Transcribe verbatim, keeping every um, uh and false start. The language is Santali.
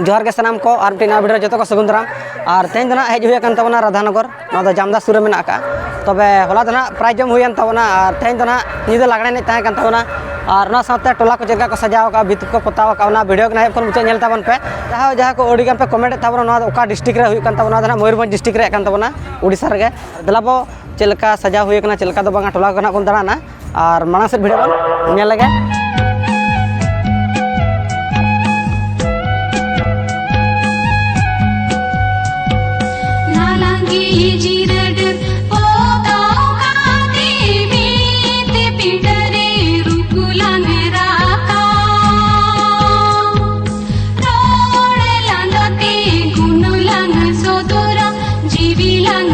ᱡᱚᱦᱟᱨ ᱜᱮ ᱥᱟᱱᱟᱢ ᱠᱚ, ᱟᱨ ᱢᱤᱫᱴᱮᱱ ᱱᱟᱣᱟ ᱵᱷᱤᱰᱤᱭᱳ ᱨᱮ ᱡᱚᱛᱚ ᱠᱚ ᱥᱟᱹᱜᱩᱱ ᱫᱟᱨᱟᱢ᱾ ᱟᱨ ᱛᱮᱦᱮᱧ ᱫᱚ ᱱᱟᱦᱟᱜ ᱦᱮᱡ ᱦᱩᱭ ᱟᱠᱟᱱ ᱛᱟᱵᱚᱱᱟ ᱨᱟᱫᱷᱟᱱᱚᱜᱚᱨ, ᱱᱚᱣᱟ ᱫᱚ ᱡᱟᱢᱫᱟ ᱥᱩᱨ ᱨᱮ ᱢᱮᱱᱟᱜ ᱟᱠᱟᱫᱼᱟ᱾ ᱛᱚᱵᱮ ᱦᱚᱞᱟ ᱫᱚ ᱱᱟᱦᱟᱜ ᱯᱨᱟᱭᱤᱡᱽ ᱡᱚᱢ ᱦᱩᱭᱮᱱ ᱛᱟᱵᱚᱱᱟ, ᱟᱨ ᱛᱮᱦᱮᱧ ᱫᱚ ᱱᱟᱦᱟᱜ ᱧᱤᱫᱟᱹ ᱞᱟᱜᱽᱲᱮ ᱮᱱᱮᱡ ᱛᱟᱦᱮᱸ ᱠᱟᱱ ᱛᱟᱵᱚᱱᱟ᱾ ᱟᱨ ᱚᱱᱟ ᱥᱟᱶᱛᱮ ᱴᱚᱞᱟ ᱠᱚ ᱪᱮᱫ ᱞᱮᱠᱟ ᱠᱚ ᱥᱟᱡᱟᱣ ᱟᱠᱟᱫᱼᱟ, ᱵᱷᱤᱛ ᱠᱚ ᱯᱚᱛᱟᱣ ᱟᱠᱟᱫᱼᱟ, ᱚᱱᱟ ᱵᱷᱤᱰᱤᱭᱳ ᱜᱮ ᱱᱟᱦᱟᱜ ᱮᱦᱚᱵ ᱠᱷᱚᱱ ᱢᱩᱪᱟᱹᱫ ᱧᱮᱞ ᱛᱟᱵᱚᱱ ᱯᱮ᱾ ᱡᱟᱦᱟᱸ ᱡᱟᱦᱟᱸ ᱠᱚ ᱟᱹᱰᱤ ᱜᱟᱱ ᱯᱮ ᱠᱚᱢᱮᱱᱴ ᱮᱫ ᱛᱟᱵᱚᱱᱟ, ᱱᱚᱣᱟ ᱫᱚ ᱚᱠᱟ ᱰᱤᱥᱴᱨᱤᱠᱴ ᱨᱮ ᱦᱩᱭᱩᱜ ᱠᱟᱱ ᱛᱟᱵᱚᱱᱟ, ᱱᱚᱣᱟ ᱫᱚ ᱱᱟᱦᱟᱜ ᱢᱚᱭᱩᱨᱵᱷᱚᱸᱡᱽ ᱰᱤᱥᱴᱨᱤᱠᱴ ᱨᱮᱭᱟᱜ ᱠᱟᱱ ᱛᱟᱵᱚᱱᱟ, ᱳᱰᱤᱥᱟ ᱨᱮᱜᱮ᱾ ᱫᱮᱞᱟ ᱵᱚ ᱪᱮᱫ ᱞᱮᱠᱟ ᱥᱟᱡᱟᱣ ᱦᱩᱭ ᱟᱠᱟᱱᱟ, ᱪᱮᱫ ᱞᱮᱠᱟ ᱫᱚ ᱵᱟᱝᱟ, ᱴᱚᱞᱟ ᱠᱚ ᱱᱟᱦᱟᱜ ᱵᱚᱱ ᱫᱟᱬᱟᱱᱟ᱾ ᱟᱨ ᱢᱟᱲᱟᱝ ᱥᱮᱫ ᱵᱷᱤᱰᱤᱭᱳ ᱵᱚᱱ ᱧᱮᱞ ᱞᱮᱜᱮ᱾ ᱱᱟᱞᱟᱝᱜᱤ ᱡᱤᱨᱟᱹᱰ ᱯᱚᱛᱟᱣ ᱠᱟᱛᱮ ᱢᱤᱫ ᱯᱤᱸᱰᱟᱹ ᱨᱮ ᱨᱩᱯ ᱞᱟᱝ ᱨᱟᱠᱟᱵ᱾ ᱨᱚᱲ ᱞᱟᱸᱫᱟ ᱛᱮ ᱜᱩᱱ ᱞᱟᱝ ᱥᱚᱫᱚᱨᱟ, ᱡᱤᱣᱤ ᱞᱟᱝ